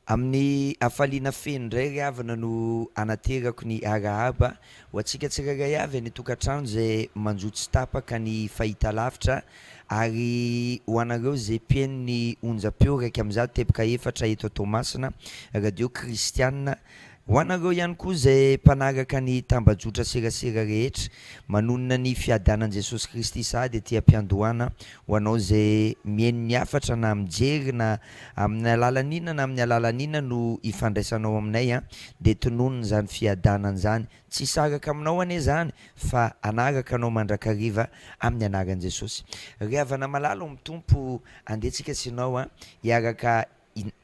Amin'ny hafaliana feno indray ry havana no anaterako ny arahaba ho antsika tsirairay avy any an-tokantrano izay manjo tsy tapaka ny fahitalavitra ary ho anareo izay mpihaino ny onjam-peo 101.4 eto Toamasina, Radio Kristiana. Ho anareo ihany koa izay mpanaraka ny tambajotra serasera rehetra, manonona ny fiadanan'i Jesosy Kristy sahady aty am-piandohana ho anao izay mihaino ny hafatra na mijery na amin'ny alalan'ny inona na amin'ny alalan'ny inona no ifandraisanao aminay an, dia tononina izany fiadanana izany, tsy hisaraka aminao anie izany fa hanaraka anao mandrakariva amin'ny anaran'i Jesosy. Ry havana malala ao amin'ny Tompo, andeha tsika sy ianao an, hiaraka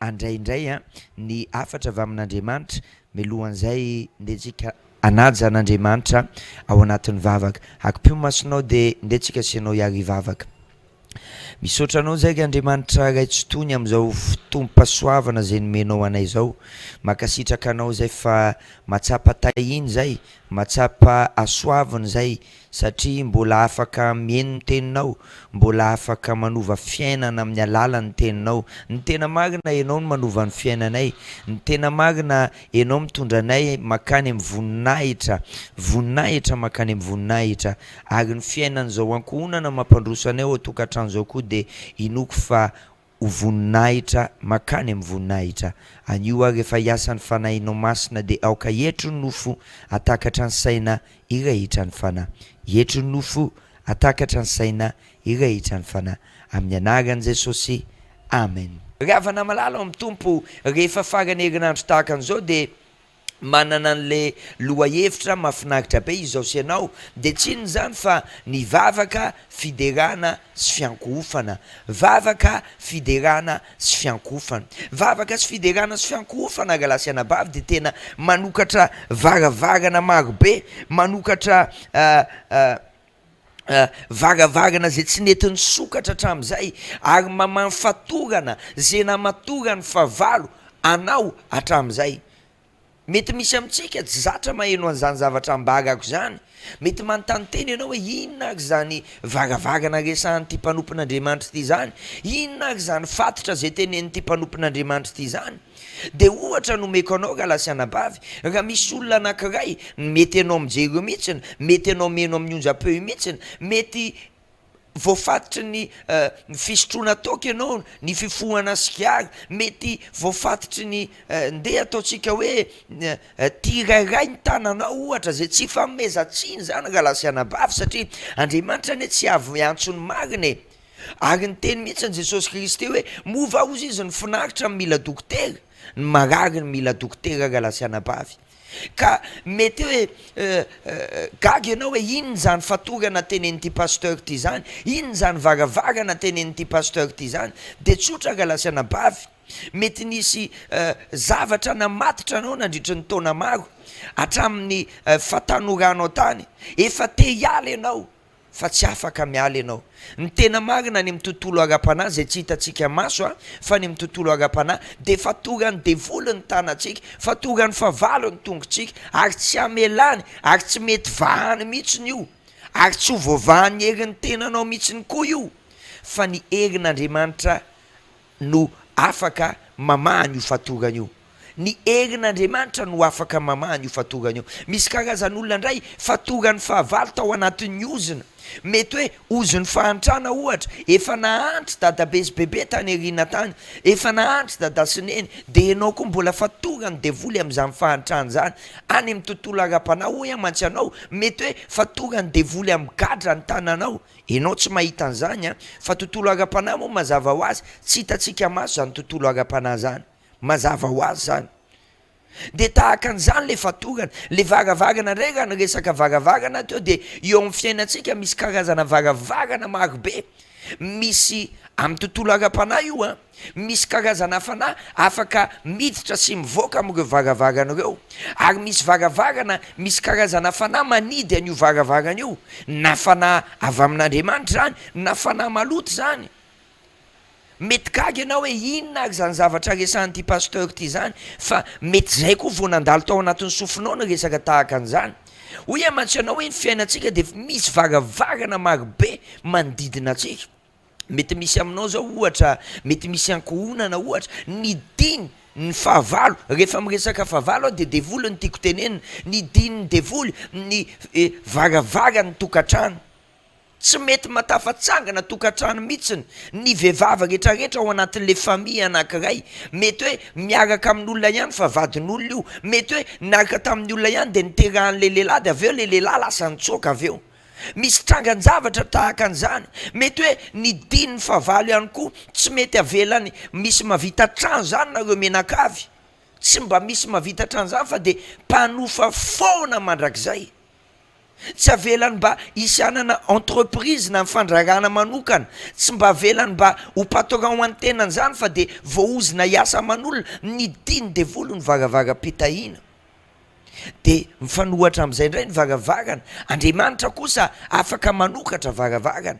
handray indray an ny hafatra avy amin'Andriamanitra, mialohan'izay ndeha tsika hanaja an'Andriamanitra ao anatin'ny vavaka. Akipio ny masonao dia ndeha tsika sy ianao hiary hivavaka. Misaotra anao zay ry Andriamanitra Ray Tsitoha ny amin'izao fotoam-pahasoavana izay nomenao anay izao. Mankasitraka anao zay fa mahatsapa tahiana izay, mahatsapa hasoavina izay satria mbola afaka mihaino ny teninao, mbola afaka manova fiainana amin'ny alalan'ny teninao. Ny tena marina ianao no manova ny fiainanay, ny tena marina ianao mitondra anay makany amin'ny voninahitra, voninahitra makany amin'ny voninahitra, ary ny fiainan'izao ankohonana mampandroso anay ao an-tokantrano izao koa dia inoako fa ho voninahitra makany amin'ny voninahitra. Anio ary rehefa hiasa ny Fanahinao Masina dia aoka hietry ny nofo hatakatra ny saina hirehitra ny Fanahy. Hietry ny nofo hatakatra ny saina hirehitra ny Fanahy. Amin'ny anaran'i Jesosy. Amen. Ry havana malala ao amin'ny Tompo, rehefa faran'ny herinandro tahaka an'izao dia manana an'le lohahevitra mahafinaritra be izao sy ianao dia tsy inona izany fa ny vavaka, fiderana sy fiankohofana. Vavaka, fiderana sy fiankohofana. Vavaka sy fiderana sy fiankohofana rahalahy sy anabavy dia tena manokatra varavarana marobe, manokatra varavarana izay tsy nety nisokatra hatramin'izay ary mamaha ny fatorana izay namatoran'ny fahavalo anao hatramin'izay. Mety misy amintsika tsy zatra maheno an'izany zavatra ambarako izany. Mety manontany tena ianao hoe inona ary izany varavarana resahan'ity mpanompon'Andriamanitra ity izany? Inona ary izany fatotra izay tenenin'ity mpanompon'Andriamanitra ity izany? Dia ohatra nomeko anao rahalahy sy anabavy, raha misy olona anankiray, mety ianao mijery eo mihitsiny, mety ianao mihaino amin'ny onjam-peo io mihitsiny, mety voafatotry ny fisotroana toaka ianao, ny fifohana sigara, mety voafatotry ny ndeha ataontsika hoe tia rairay ny tananao ohatra, izay tsy ifanomezan-tsiny izany rahalahy sy anabavy satria Andriamanitra anie tsy avy miantso ny marina e! Ary niteny mihitsy ny Jesosy Kristy hoe, Moa va hozy izy ny finaritra no mila dokotera? Ny marary no mila dokotera rahalahy sy anabavy. Ka mety hoe gaga ianao hoe inona izany fatorana tenenin'ity pasteur ity izany? Inona izany varavarana tenenin'ity pasteur ity izany? Dia tsotra rahalahy sy anabavy, mety nisy zavatra namatotra anao nandritry ny taona maro, hatramin'ny fahatanoranao tany, efa te hiala ianao, fa tsy afaka miala ianao. Ny tena marina any amin'ny tontolo ara-panahy izay tsy hitantsika maso a, fa any amin'ny tontolo ara-panahy dia fatoran'ny devoly ny tanantsika, fatoran'ny fahavalo ny tongotsika ary tsy hamelany ary tsy mety vahany mihitsiny io ary tsy ho voavahan'ny herin'ny tenanao mihitsiny koa io fa ny herin'Andriamanitra no afaka mamaha an'io fatorana io. Ny herin'Andriamanitra no afaka mamaha an'io fatorana io. Misy karazan'olona indray fatoran'ny fahavalo tao anatin'ny ozona. Mety hoe ozon'ny fahantrana ohatra, efa nahantra dadabe sy bebe tany aoriana tany, efa nahantra dada sy neny, dia ianao koa mbola fatoran'ny devoly amin'izany fahantrana izany. Any amin'ny tontolo ara-panahy hoy aho mantsy anao, mety hoe fatoran'ny devoly amin'ny gadra ny tananao, Enao tsy mahita an'izany an! Fa tontolo ara-panahy moa mazava ho azy, tsy hitantsika maso zany tontolo ara-panahy zany. Mazava ho azy zany. Dia tahaka an'izany le fatorana. Le varavarana indray raha niresaka varavarana aho teo dia eo amin'ny fiainantsika misy karazana varavarana marobe. Misy amin'ny tontolo ara-panahy io an! Misy karazana fanahy afaka miditra sy mivoaka amin'ireo varavarana ireo. Ary misy varavarana, misy karazana fanahy manidy an'io varavarana io, na fanahy avy amin'Andriamanitra izany, na fanahy maloto izany. Mety gaga ianao hoe inona ary izany zavatra resahan'ity pasteur ity izany, fa mety izay koa vao nandalo tao anatin'ny sofinao ny resaka tahaka an'izany. Hoy aho mantsy anao hoe ny fiainantsika dia misy varavarana marobe manodidina antsika. Mety misy aminao zao ohatra, mety misy ankohonana ohatra, ny diny. ny fahavalo, rehefa miresaka fahavalo aho dia devoly no tiako tenenina, nidian'ny devoly ny varavaran'ny tokantrano. Tsy mety matafatsangana tokantrano mitsiny ny vehivavy retraretra ao anatin'le famille anakiray, mety hoe miaraka amin'olona ihany fa vadin'olona io, mety hoe niaraka tamin'ny olona ihany de niterahan'le lehilahy de avy eo le lehilahy lasa nitsoaka avy eo, misy trangan-javatra tahaka an'izany, mety hoe ny dinin'ny fahavalo ihany koa tsy mety avelany misy mahavita trano zany nareo mianakavy, tsy mba misy mahavita trano zany fa de mpanofa foana mandrakizay. Tsy avelany mba hisy hanana entreprise na fandraharahana manokana, tsy mba avelany mba ho patron ho an'ny tenany izany fa dia voaozona hiasa aman'olona, ny diny devoly ny varavaram-pitahiana. Dia mifanohatra amin'izay indray ny varavarana, Andriamanitra kosa afaka manokatra varavarana.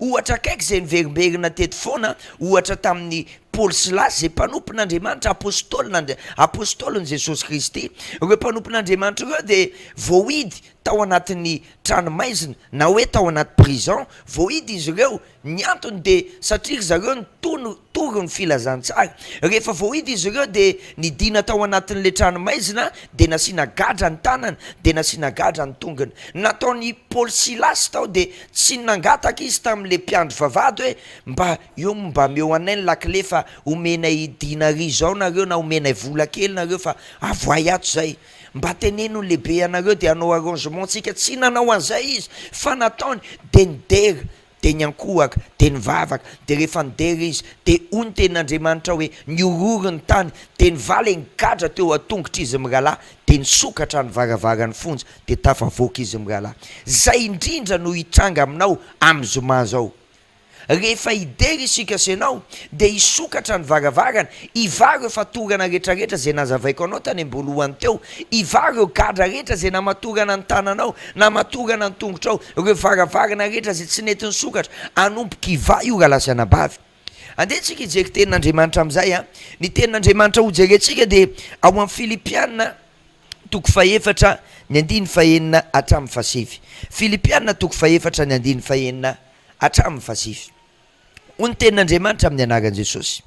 Ohatra akaiky izay niverimberina teto foana, ohatra tamin'i Paoly sy Silasy izay mpanompon'Andriamanitra, apôstôlin'Andri-, apôstôlin'i Jesosy Kristy. Ireo mpanompon'Andriamanitra ireo dia voahidy tao anatin'ny tranomaizina na hoe tao anaty prison, voahidy izy ireo, ny antony dia satria ry zareo nitono tory ny filazantsara. Rehefa voahidy izy ireo dia nidina tao anatin'ilay tranomaizina dia nasiana gadra ny tanany dia nasiana gadra ny tongony. Nataon'i Paoly Silasy tao dia tsy nangataka izy tamin'ilay mpiandry vavahady hoe mba eo moa mba ameo anay ny lakile fa omenay dinari izao nareo na omenay vola kely nareo fa avoahy ato izay. Mba teneno ny lehibe anareo dia hanao arrangement tsika. Tsy nanao an'izay izy fa nataony dia nidera Dia niankohoka, dia nivavaka, dia rehefa nidera izy, dia hoy ny tenin'Andriamanitra hoe, Nihorohoro ny tany, dia nivaly ny gadra teo an-tongotr'izy mirahalahy, dia nisokatra ny varavaran'ny fonja, dia tafavoaka izy mirahalahy. Izay indrindra no hitranga aminao amin'ny zoma izao. Rehefa hidera isika sy ianao, dia hisokatra ny varavarana, hivaha ireo fatorana rehetrarehetra izay nazavaiko anao tany am-boalohany teo, hivaha ireo gadra rehetra izay namatorana ny tananao, namatorana ny tongotrao, ireo varavarana rehetra izay tsy nety nisokatra, hanomboka hivaha io rahalahy sy anabavy. Andeha tsika hijery tenin'Andriamanitra amin'izay a. Ny tenin'Andriamanitra hojerentsika dia ao amin'ny Filipiana toko fahefatra ny andininy fahenina hatramin'ny fahasivy. Filipiana toko fahefatra ny andininy fahenina hatramin'ny fahasivy. Hoy ny tenin'Andriamanitra amin'ny anaran'i Jesosy,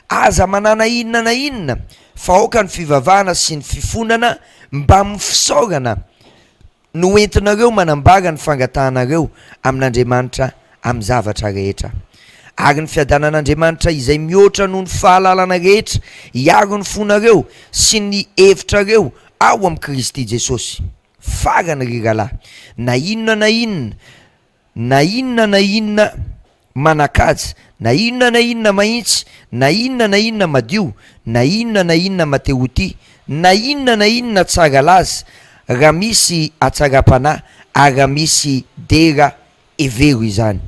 Aza manana inona na inona, fa aoka ny fivavahana sy ny fifonana mbamin'ny fisaorana no entinareo manambara ny fangatahanareo amin'Andriamanitra amin'ny zavatra rehetra. Ary ny fiadanan'Andriamanitra izay mihoatra noho ny fahalalana rehetra hiaro ny fonareo sy ny hevitrareo ao amin'i Kristy Jesosy. Farany ry rahalahy, na inona na inona Na inona na inona manan-kaja, na inona na inona mahitsy, na inona na inona madio, na inona na inona matehotia, na inona na inona tsara laza, raha misy hatsaram-panahy ary raha misy dera, hevero izany.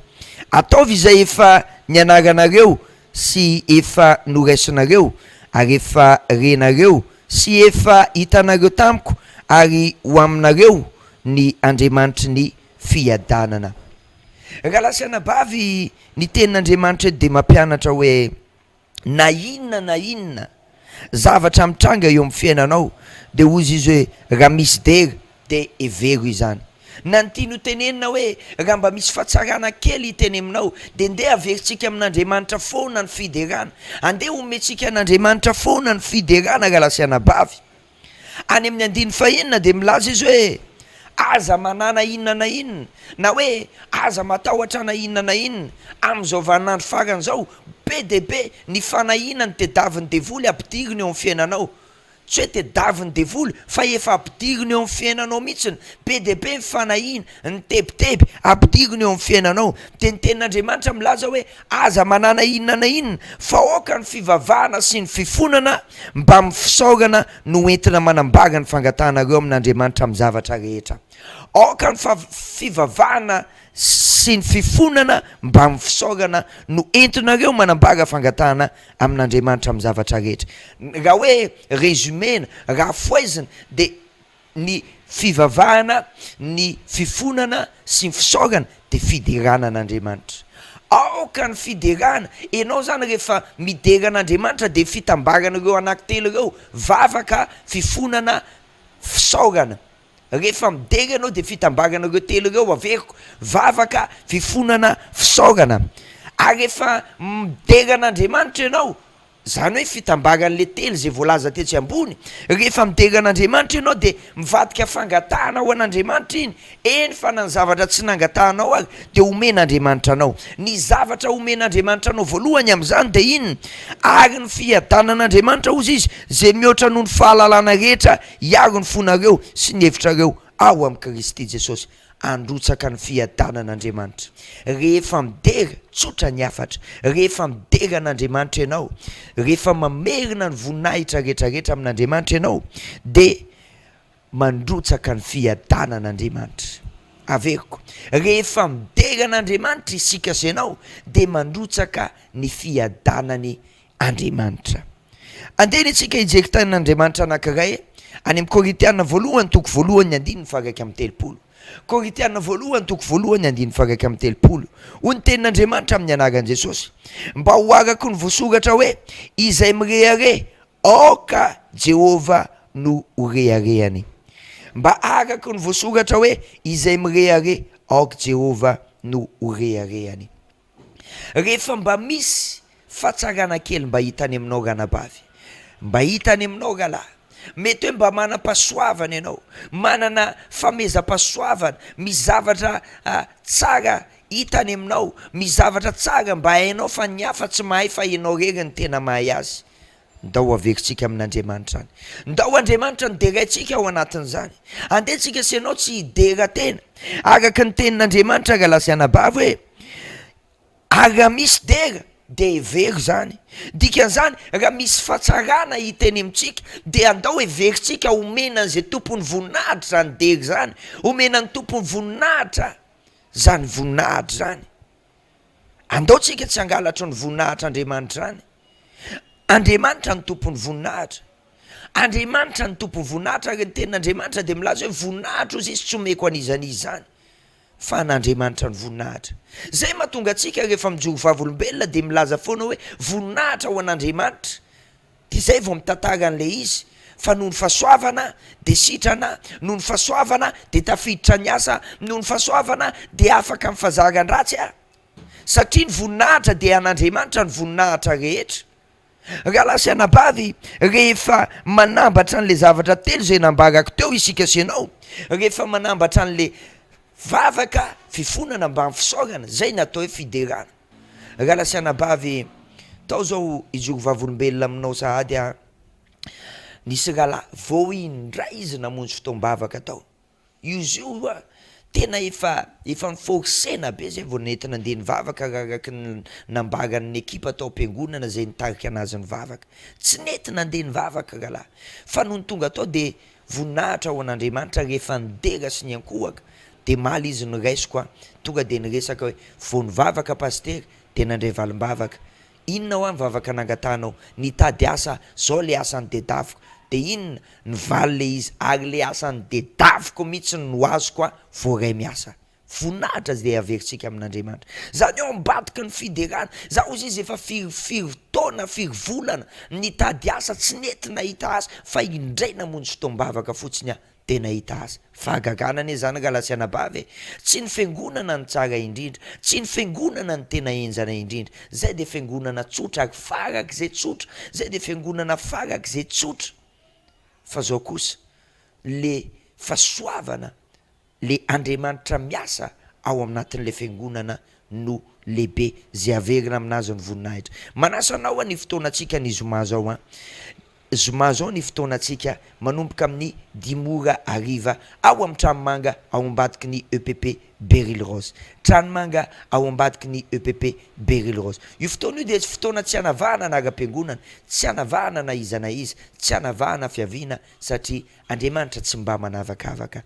Ataovy izay efa nianaranareo sy efa noraisinareo ary efa renareo sy efa hitanareo tamiko, ary ho aminareo ny Andriamanitry ny fiadanana. Rahalahy sy anabavy, ny Tenin'Andriamanitra eto dia mampianatra hoe na inona na inona zavatra mitranga eo amin'ny fiainanao, dia hozy izy hoe raha misy dera dia hevero izany. Na ny tiany ho tenenina hoe raha mba misy fahatsarana kely hiteny aminao dia ndeha averintsika amin'Andriamanitra foana ny fiderana. Andeha homentsika an'Andriamanitra foana ny fiderana rahalahy sy anabavy. Any amin'ny andininy fahenina dia milaza izy hoe, Aza manana inona na inona, na hoe aza matahotra na inona na inona. Amin'izao vaninandro farany izao, be dia be ny fanahiana ny tediavin'ny devoly ampidiriny eo amin'ny fiainanao. Tsy hoe tediavin'ny devoly fa efa ampidiriny eo amin'ny fiainanao mihitsy. Be dia be ny fanahiana, ny tebiteby ampidiriny eo amin'ny fiainanao. Dia ny tenin'Andriamanitra milaza hoe, Aza manana inona na inona, fa aoka ny fivavahana sy ny fifonana mbamin'ny fisaorana no entina manambara ny fangatahanareo amin'Andriamanitra amin'ny zavatra rehetra. Aoka ny fivavahana sy ny fifonana mbamin'ny fisaorana no entinareo manambara fangatahana amin'Andriamanitra amin'ny zavatra rehetra. Raha hoe résumena, raha fohaizina dia Ny fivavahana, ny fifonana sy ny fisaorana dia fiderana an'Andriamanitra. Aoka ny fiderana, ianao izany rehefa midera an'Andriamanitra dia fitambarana ireo anankitelo ireo, vavaka, fifonana, fisaorana. Rehefa midera ianao dia fitambarana ireo telo ireo, averiko, vavaka, fifonana, fisaorana. Ary rehefa midera an'Andriamanitra ianao. Izany hoe fitambaran'le telo izay voalaza tetsy ambony, rehefa midera an'Andriamanitra ianao dia mivadika fangatahana ho an'Andriamanitra iny, eny fa na ny zavatra tsy nangatahanao ary dia omen'Andriamanitra anao. Ny zavatra omen'Andriamanitra anao voalohany amin'izany dia inona? Ary ny fiadanan'Andriamanitra hozy izy, izay mihoatra noho ny fahalalana rehetra hiaro ny fonareo sy ny hevitrareo ao amin'i Kristy Jesosy. Handrotsaka ny fiadanana Andriamanitra. Rehefa midera, tsotra ny hafatra, rehefa midera an'Andriamanitra ianao, rehefa mamerina ny voninahitra rehetrarehetra amin'Andriamanitra ianao, dia mandrotsaka ny fiadanana Andriamanitra. Averiko, rehefa midera an'Andriamanitra isika sy ianao, dia mandrotsaka ny fiadanany Andriamanitra. Andeha anie tsika hijery tenin'Andriamanitra anankiray any amin'ny Korintiana voalohany toko voalohany andininy faha 31. Korintiana voalohany toko voalohany andininy faha 31. Hoy ny tenin'Andriamanitra amin'ny anaran'i Jesosy, Mba ho araka ny voasoratra hoe, Izay mirehareha, aoka Jehovah no ho reharehany. Mba araka ny voasoratra hoe, Izay mirehareha, aoka Jehovah no ho reharehany. Rehefa mba misy fahatsarana kely mba hita any aminao ranabavy, mba hita any aminao rahalahy, mety hoe mba manam-pahasoavana ianao, manana famehezam-pahasoavana, misy zavatra tsara hita any aminao, misy zavatra tsara mba hainao fa ny hafa tsy mahay fa ianao irery no tena mahay azy. Ndao averintsika amin'Andriamanitra any. Ndao Andriamanitra no deraintsika ao anatin'izany. Andeha tsika sy ianao tsy hidera tena. Araka ny tenin'Andriamanitra rahalahy sy anabavy hoe, ary raha misy dera dia hevero izany. Dikan'izany, raha misy fahatsarana hita eny amintsika dia andao heverintsika homena an'izay tompon'ny voninahitra izany dera izany, homena ny tompon'ny voninahitra izany voninahitra izany. Andao tsika tsy hangalatry ny voninahitr'Andriamanitra izany. Andriamanitra no tompon'ny voninahitra. Andriamanitra no tompon'ny voninahitra ary ny tenin'Andriamanitra dia milaza hoe voninahitra ozy izy tsy omeko an'iza n'iza izany fa an'Andriamanitra ny voninahitra. Izay mahatonga antsika rehefa mijoro vavolombelona dia milaza foana hoe voninahitra ho an'Andriamanitra. Dia izay vao mitantara an'ilay izy fa noho ny fahasoavana dia sitrana, noho ny fahasoavana dia tafiditra ny asa, noho ny fahasoavana dia afaka amin'ny fazaran-dratsy aho. Satria ny voninahitra dia an'Andriamanitra ny voninahitra rehetra. Rahalahy sy anabavy, rehefa manambatra an'ilay zavatra telo izay nambarako teo isika sy ianao, rehefa manambatra an'ilay vavaka, fifonana mbamin'ny fisaorana, izay no atao hoe fiderana. Rahalahy sy anabavy, tao zao hijoro vavolombelona aminao sahady aho, nisy rahalahy vao indray izy namonjy fotoam-bavaka tao. Io izy io oa tena efa efa ni-forcer-na be zay vao nety nandeha nivavaka raha araky ny nambaran'ny ekipa tao am-piangonana zay nitarika anazy nivavaka. Tsy nety nandeha nivavaka rahalahy fa nony tonga tao de voninahitra ho an'Andriamanitra rehefa nidera sy niankohoka de maly izy noraisiko a, tonga de niresaka hoe vao nivavaka pasitera de nandray valim-bavaka Inona hoa ny vavaka nangatahanao? Nitady asa, zao le asa nodedaviko. De inona? Nivaly le izy, ary le asa nodedaviko mihitsy no azoko a, voaray miasa. Voninahitra ze averintsika amin'Andriamanitra. Zany ao ambadiky ny fiderana. Za hozy izy efa firy firy taona, firy volana nitady asa, tsy nety nahita asa, fa indray namonjy fotoam-bavaka fotsiny aho. Dia nahita azy. Fahagagana anie izany rahalahy sy anabavy e! Tsy ny fiangonana no tsara indrindra, tsy ny fiangonana no tena henjana indrindra. Izay dia fiangonana tsotra ary farak'izay tsotra, izay dia fiangonana farak'izay tsotra. Fa izao kosa, le fahasoavana, le Andriamanitra miasa ao anatin'ilay fiangonana no lehibe, izay averina aminazy ny voninahitra. Manasa anao aho ny fotoanantsika ny zoma zao an. Zoma zao ny fotoanantsika manomboka amin'ny dimy ora hariva ao amin'ny Tranomanga ao ambadiky ny EPP Beryl Rose. Tranomanga ao ambadiky ny EPP Beryl Rose. Io fotoana io dia fotoana tsy hanavahana anaram-piangonana, tsy hanavahana na iza na iza, tsy hanavahana fiaviana satria Andriamanitra tsy mba manavakavaka.